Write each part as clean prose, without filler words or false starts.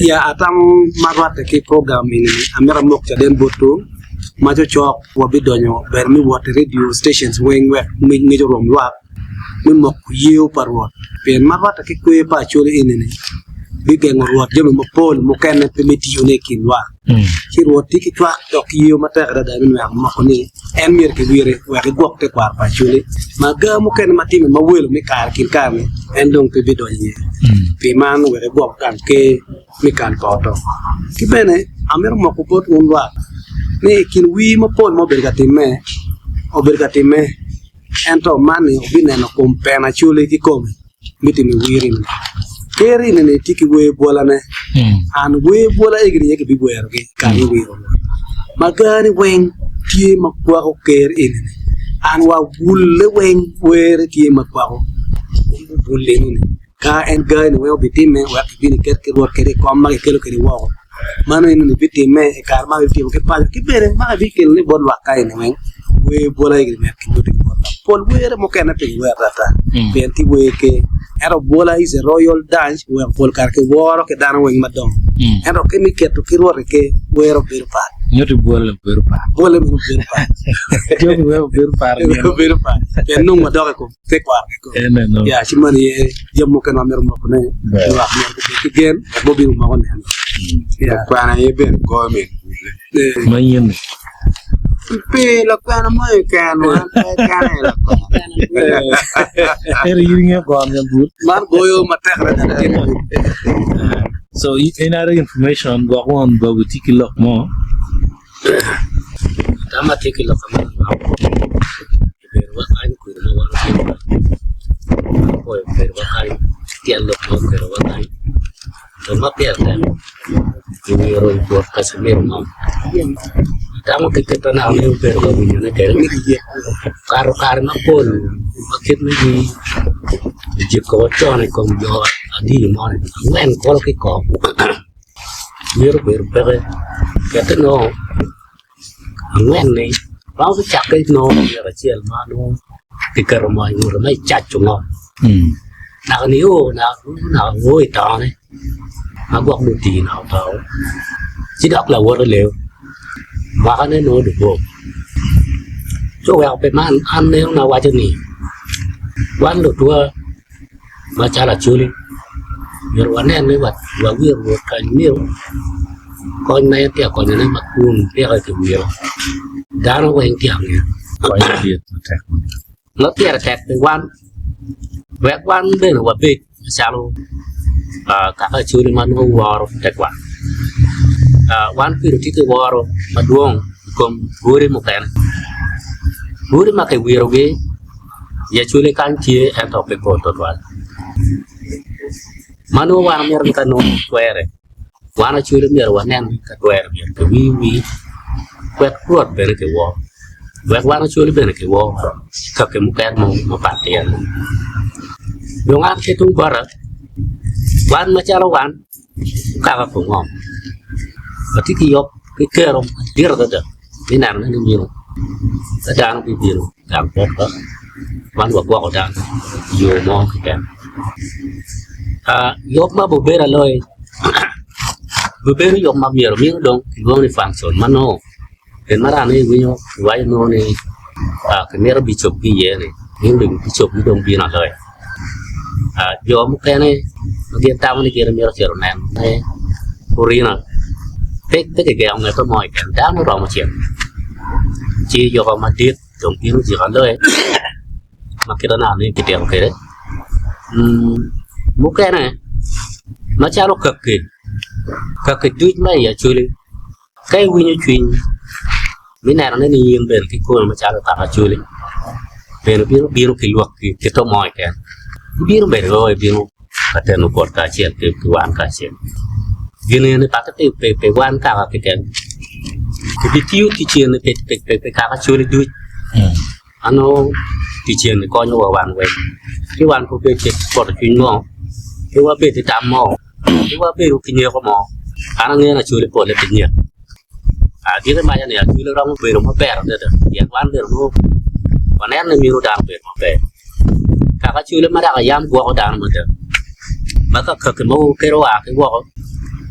Ya atamo ma rwatte ki program eni amito amok caden botwu ma cocok wabidonyo bene me wot i radio stations weng wek ngec orom lwak me moko yeo pa Rwot pien ma rwatte ki kwer pa Acholi eni-ni bigengo Rwot jami mapol mukene pe me tiyone i kin lwak. Ci Rwot tye ki cwak dok ki yeo matek adada me nweko moko ni en myero kiwire wek egwok tekwaro pa Acholi ma aga mukene ma timme ma welo me kare kin kare-ni en dong pe bidonyo iye. Pi man wek egwok gang ker me kal pa oto. Ki bene amito moko bot wun lwak ni i kin wir mapol ma obedo ka timme obedo ka timme ento man-ni wubineno kom pena Acholi kikome. me timo wir eni. Ker eni ni tye ki wer bwolane and wer bwola egini aye kibiwerogi i kare me wiro Rwot. Ma gani weng tye ma kwako ker eni ni and wa bulle weng were tye ma kwako bul eni ni ka en gani weng obitimme wek kibin iket ki Rwot kede i kom ma kikelo kede woko. Mano enoni bitimme i kare ma gitimo ki paco ki bene ma kibikelone bot lwak ka eni weng wer bwola eni myero kinyutigi bot lwak. Pol were mukene pe giwero ata pien tye wer ker ento bwola is a royal dance weko pol kare kiworo ki dano weng madongo ento ki me keto ki rwot i ker were obedo pat. Nyuto bwola obedo pat. Bwola meno obedo pat. Jobi weko obedo pat. Obedo pat pien nongo wadok i kom tekwaro kikome. Eneno. Ya, ci meno aye jami mukene ma amito mokone. Lwak myero gubed ki gen wek gubin gumoko neno. Ya. Lakwena aye bene goyo min bulle. Eh. Ma in-ni. Pe lakwena mo keken, an pe kene aye lakwena. Ento in ingeyo goyo min bul. Man goyo matek adada tye bul. So in other information gwok won babu tye ki lok mo. Tam atye ki lok man Obedo wa kany kwede ma wan watye kany apwoyo bedo wa kany tyen lok ma okelo wa kany dong ma pire tek iwiro i bot Kacimiro mo dano ki kit ma naka ni obedo ka winyone kwede okato kare mapol ma kit me ojiko wa con i kom jo adini moni angwen kulu ki kor myero obedo peke kette nongo Angwen-ni romo bicakke nongo myero acel ma nongo kiketo moo i ngute ma icaco ngom naka nio naka oo i tone ma gwok dong oti naka oto ci dok lawote leo mwakane nongo dong bor ci oweko pi man an neno awaco ni wan lutwa Macalo Acholi, myero wanen ni wawiro Rwot kany myero kony ma en tye ka konyone ma kun peke kiwiro dano weng tye angeya. Ma pire tek pi wan wek wan bene wabed macalo kaka Acholi ma nongo woro tekwaro. Wan pire tye ki woro madwong i kom rwodi mukene, rwodi ma kiwirogi I Acholi kany tye ento pe pol tutwal. Ma nongo wan wamito ni ka nongo twere, wan Acholi myero wanen ni ka twere myero kiwir wir wek Rwot bene kiwor, wek wan Acholi bene kiwor kaki mukene mo mapat ki eno. Dong an ki tung bota, wan macalo wan kaka pa ngom, watye ki yub ki kero madit adada. Me nenone ni myero ka dano gubino gang botwa, wan wagwoko dano i yo mo keken. Yub ma obedo aloyo obedo yub ma myero mino dong kilwongo ni function ma nongo gin ma dano iwinyo kiwaco nongo ni kimito bicop ki iye ni mino dong bicop gi dong bino aloya. Jo mukene ma gin tamo ni gin mito cito neno orina pe kigengo ngete mo keken dano oromo cito ci yoko madit dong bino jiko aloya ma kite naka ni kitito kwede mukene macalo kaki kaki duc ma i Acholi. Ka iwinyo cwiny me nenone ni in bene kikomi macalo kaka Acholi bene bino bino ki lwakki kit mo keken ibino bedo o ibino ka teno got kacel ki wan kacel gin eni pakke pi wan kaka keken kibitiyo tic eni pi kaka Acholi duc ma nongo tic eni konyowa wan weng ci wan pe wabed ki poto cwiny mo pe wabed ki tam mo. Pe wabedo ki nyeko mo. An angeyo ni Acholi pole pe nyek. Agikki maca ni Acholi romo bedo maber adada pien wan bene onongo waneno ni myero dano obed maber. Kaka Acholi ma dok yam gwoko dano mada ma ka kaki mogo kadi oa ki woko.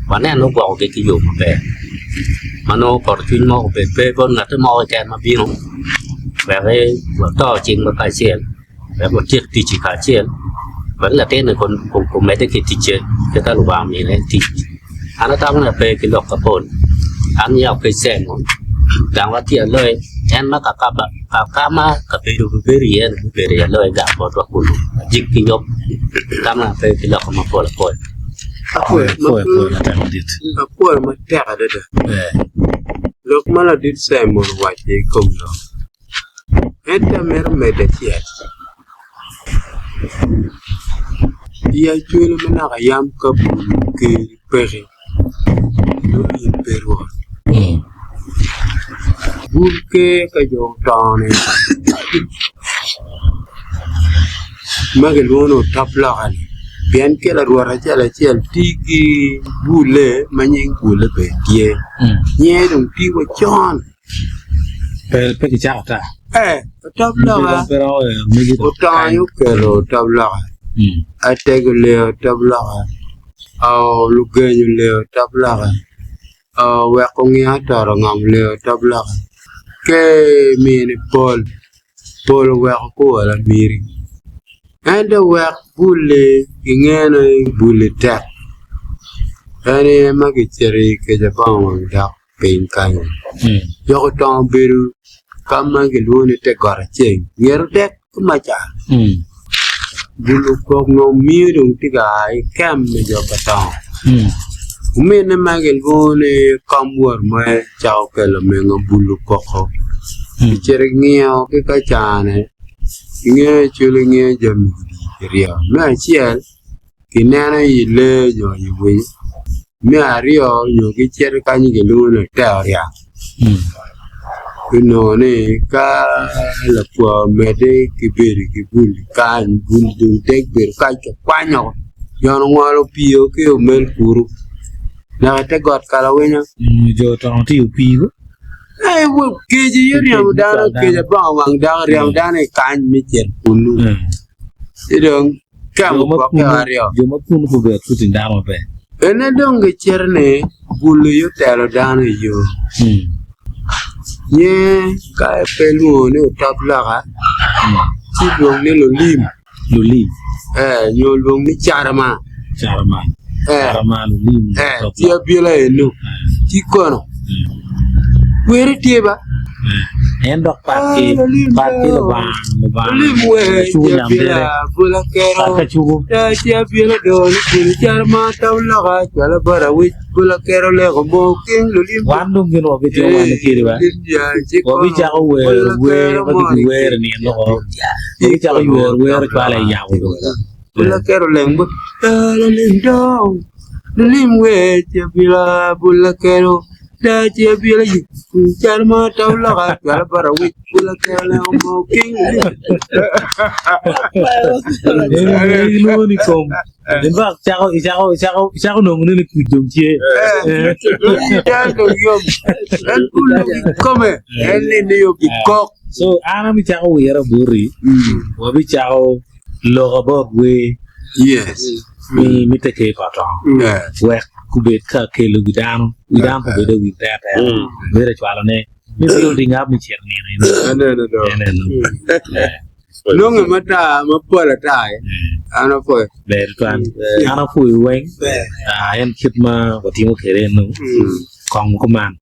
Wanen ni ogwokogi ki yo maber ma nongo poto cwiny mo obed pe bot ngat mo keken ma bino wek wato cingwa kacel wek watyek ticci kacel wek latin-ni omedde ki ticce kit ma Lubanga omine tic. An atamo ni ape ki lok mapol an yako ki Cemon gang wa tye aloyi en ma ka ma kabedo obedo iye ni gubedo iye aloyi gang botwa kunu ajik ki yub atamo ni ape ki lok mapol apol. Apwoyo matek adada lok ma ladit Cemon owaco i kom lok ento amito medo acel. I acwele ma naka yam ka bulu ker peke nongo in pe rwot. Bul ker ka jo oto-ni ma kilwongo ni otop loka-ni pien ki larwot acel acel tye ki bulle ma nying bulle bene tye nyinge dong tye wa con. Pe kicako ata. Ee, otop loka otongo okelo otop loka, atego oleyo otop loka, lugenyo oleyo otop loka, weko ngiyo ototo ngom oleyo otop loka, ki mini pol, pol oweko kwo lamiri. Ento wek bul-li kinge ni bul-li tek, en aye ma kicito i keca bongo wang dok. piny kany. Yoko tong obedo ka ma kilwongo ni te got aceng nget otek ki maca. Bulu kok nongo miyo dong tye ka a ki kem me jo pa tongo. Omine ma kilwongo ni kom wot mo cako kelo mingo bulu koko kicito kingiyo ki ka cane inge cwalo inge jami kiryo. Me acel kineno i lee nyo i winyo, me aryo nyo gicito kany gilwongo ni oteoria ginongo ni ka lakwo omedde ki bedo ki bul kany bul dong dek bedo kany kikwanyo jon ongolo pii ki omel kuru naka ite got kalawinyo. Jo otongo tye i opii ko. Kec aye ryemo dano kec abongo wang dano ryemo dano i kany me cito kunu ci dong Jo ma kunu gubedo pud i dano maber. Ene dong gicito ni bulu aye otelo dano i yo. Nye ka pe ilwongo ni otop loka ci lwong ni lulim. Lulim. Ee nyo lwong ni carama. Carama. Carama lulim. Ee ci abila eno ci kono were tye ba. En dok pat ki pat ki Lubanga, Lubanga cuko nyamdere, pat ka cuko. Wan dong gin wabitimo wan kedi ba, wabicako wero wer ma kibiwero i nino loko, wabicako ywero wer cwalo i yamo dong. Gilwongo ni kom. In bak icako icako icako icako nongo ni kuc dong tye. So an abicako wira boti, wabicako loko bot wer me te ker pa otongo wek gubed ka kelo wi dano, wi dano pe obed owil teretere, bedo acwalone me building up me cito nino eno. En eno. Nonge matar mapol ata an apwoyo. Ber tutwal. An apwoyo weng. En kit ma watimo kwede eno kong kuman.